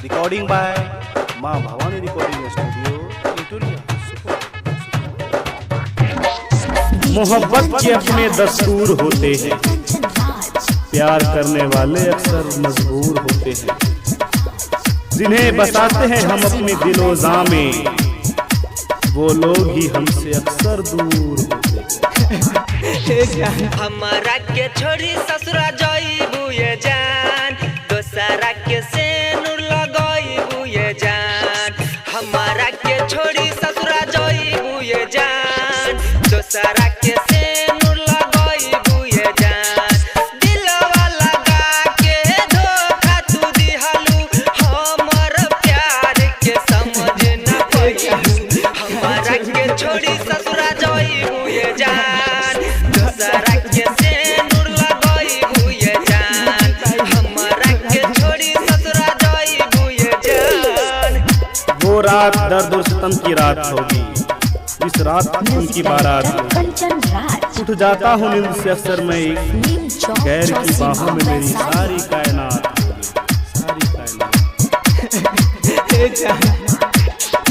Recording by Maa Bhawani recording studio, Ituria, Supaul. मोहब्बत के अपने दस्तूर होते हैं, प्यार करने वाले अक्सर मजबूर होते हैं। जिन्हें बसाते हैं हम अपने दिलोजा में, वो लोग ही हमसे अक्सर दूर होते हैं। हमारा के छोड़ी ससुरा जइबू ये जान, दोसरा के सेनुर लगइबू ये जान। हमारा के छोड़ी ससुरा जइबू ये जान, दोसरा के सेनुर लगइबू ये जान। दिलवा लगा के धोखा तू दिहलू, हमर प्यार के समझ न पइलू। हमारा के छोड़ी ससुरा जइबू ये जान, दोसरा के सेनुर लगइबू ये जान। हमारा के छोड़ी ससुरा जइबू ये जान। वो रात दर्द और सितम की रात होगी, जिस रात उनकी बारात होगी। कंचन राज, उठ जाता हूँ नींद से अक्सर मैं एक, नीम चौक, गैर की चौसीमा, बाहों में मेरी वैशाली। सारी कायनात होगी, सारी कायनात।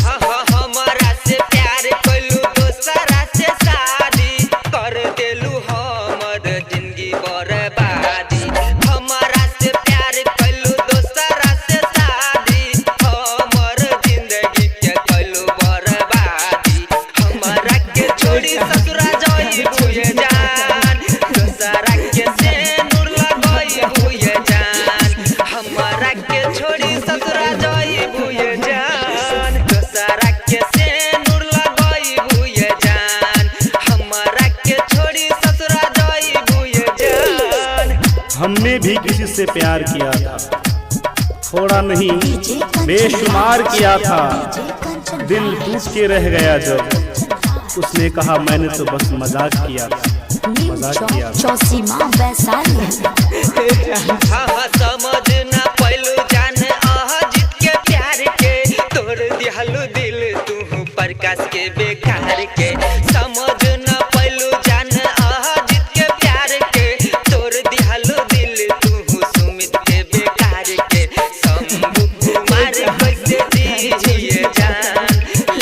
हाँ हाँ, हमारा से प्यार कइलू दोसरा से शादी कर देलू, हमर जिंदगी बर्बादी। हमारा से प्यार कइलू दोसरा से शादी, हमर जिंदगी के कइलू बर्बादी। हमारा के छोड़ी ससुरा जइबू ये जान, दोसरा के सेनुर लगइबू ये जान। हमारा के छोड़ी ससुरा जइबू ये जान, दोसरा के सेनुर लगइबू ये जान। हमारा के छोड़ी ससुरा जइबू ये जान। हमने भी किसी से प्यार किया था, थोड़ा नहीं डीजे कंचन बेशुमार राज, किया था। डीजे कंचन दिल राज, टूट के रह गया जब कंचन राज, उसने कहा मैंने तो बस मजाक किया था, नीम मजाक चौक, किया था। चौसीमा, वैशाली। हाँ हाँ, समझ ना पैलू जान अहजीत के प्यार के, तोड़ दिहलू दिल तू प्रकाश के बेकार के। समझ ना पैलू जान अहजीत के प्यार के, तोड़ दिहलू दिल तू सुमित के बेकार के। शंभू कुमार कैसे दीजिए जान,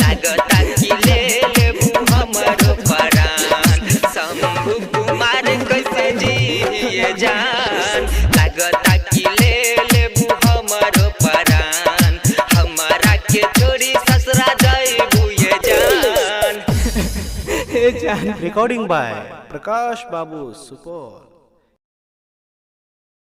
लागता कि ले लेबू हमरो परान। शंभू कुमार कैसे जिए जान, लागता कि ले लेबू हमरो परान। हमारा के छोड़ी ससुरा जइबू ये जान। रिकॉर्डिंग बाय प्रकाश बाबू, सुपौल।